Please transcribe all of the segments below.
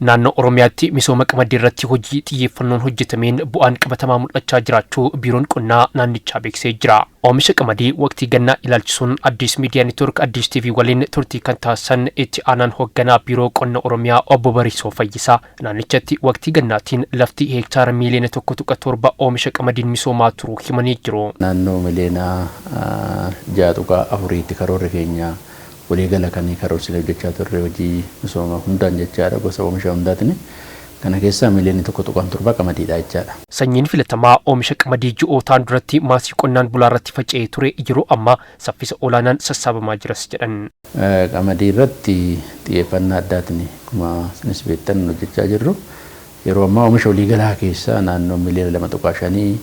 Naannoo Oromiyaatti misooma qamadii irratti hojii xiyyeeffannoon hojjetameen bu'aan qabatamaa mul'achaa jiraachuu Biiroon Qonnaa naannichaa beeksisee jira. Oomisha qamadii waqtii gannaa ilaalchisuun Addis Miidiyaa Neetwoork Addis TV waliin turtii kan taasisan itti aanaan hoogganaa Biiroo Qonna Oromiyaa Obbo Bariisoo Fayyisaa, naannichatti waqtii gannaatiin lafti heektaara miiliyoona 1.7 oomisha qamadiin misoomaa turuu himanii jiru. Naannoo miliyoona 6.4tti karoorri keenya waliigala kan karoorsinee hojjechaa turre, hojii misooma hundaan jechaadha, gosa oomisha hundaatiin. Kana keessaa miliyoonni 1.7 qamadiidha jechaadha. Sanyiin filatamaa oomisha qamadii ji'ootaan duratti maasii qonnaan bulaa irratti faca'ee ture yeroo ammaa saffisa olaanaan sassaabamaa jiras jedhan. Qamadii irratti xiyyeeffannaa addaatiin, akkuma isinis beektan, hojjechaa jirru. Yeroo ammaa oomisha waliigalaa keessaa naannoo miliyoona 2.5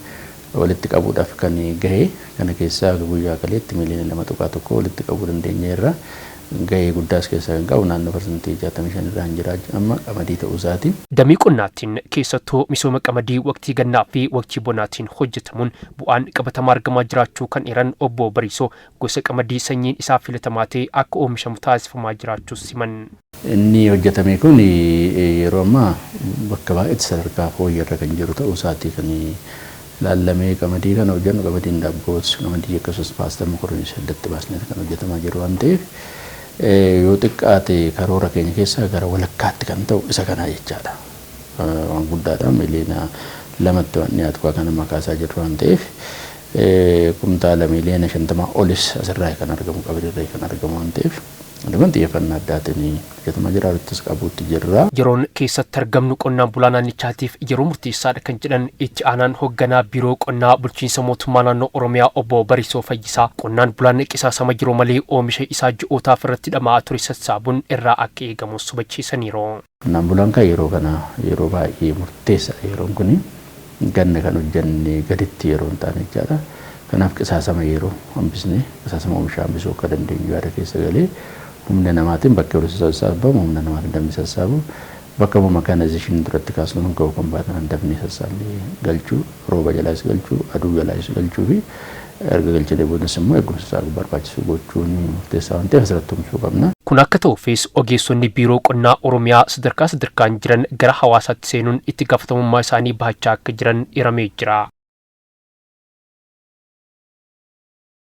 walitti qabuudhaaf kan gahe. Kana keessaa guyyaa kaleetti miliyoona 2.1 walitti qabuu dandeenyeerra. Gahee guddaas keessaa kan qabu naannoo 65% irraa hin jira amma qamadii ta'uu isaati. Damee qonnaatiin keessattuu misooma qamadii waqtii gannaa fi waqtii bonaatiin hojjetamuun bu'aan qabatamaa argamaa jiraachuu kan eeran Obbo Bariisoo, gosa qamadii sanyiin isaa filatamaa ta'e akka oomishamu taasifamaa jiraachuus himan. Inni hojjetame kun yeroo ammaa bakka baay'eetti sadarkaa fooyyarra kan jiru ta'uu isaati kan ilaallamee. Qamadii kana hojjennu, qamadiin daabboos, qamadii akkasumas paastaa, mokoronis addatti baasnee kan hojjetamaa jiru waan ta'eef, yoo xiqqaate karoora keenya keessaa gara walakkaatti kan ta'u isa kanaa jechaadha. Waan guddaadha, miliyoona 2tti waan dhiyaatu kan amma kaasaa jirru waan ta'eef, kumtaala miliyoona 50 olis asirraa kan argamu, qamadiirraa kan argamu waan ta'eef, kun xiyyeeffannaa addaatiin hojjetamaa jira, walittis qabuutti jirra. Yeroon keessatti argamnu qonnaan bulaa naannichaatiif yeroo murteessaadha kan jedhan itti aanaan hoogganaa Biiroo Qonnaa Bulchiinsa Mootummaa Naannoo Oromiyaa Obbo Bariisoo Fayyisaa, qonnaan bulaan qisaasama yeroo malee oomisha isaa ji'ootaaf irratti dhama'aa ture sassaabuun irraa akka eegamus hubachiisaniiru. Qonnaan bulaan kan yeroo kana yeroo baay'ee murteessaadha. Yeroon kun ganna kan hojjenne gaditti yeroo hin taane jechaadha. Kanaaf qisaasama yeroo hambisnee qisaasama oomishaa hambisuu akka dandeenyu yaada keessa galee, humna namaatiin bakka yeroo sassaabamu humna namaatiin dafnee sassaabu, bakka immoo mechanization duratti kaasnu kun ga'uu kan baatan dafnee sassaabnee galchuu, rooba jalaas galchuu, aduu jalaas galchuu fi erga galchinee boodas immoo eegumsa isaa barbaachisu gochuun murteessaa waan ta'eef asirratti tumsuu qabna. Kun akka ta'uufis ogeessonni Biiroo Qonnaa Oromiyaa sadarkaa sadarkaan jiran gara hawaasaatti seenuun itti gaafatamummaa isaanii bahachaa akka jiran hiramee jira.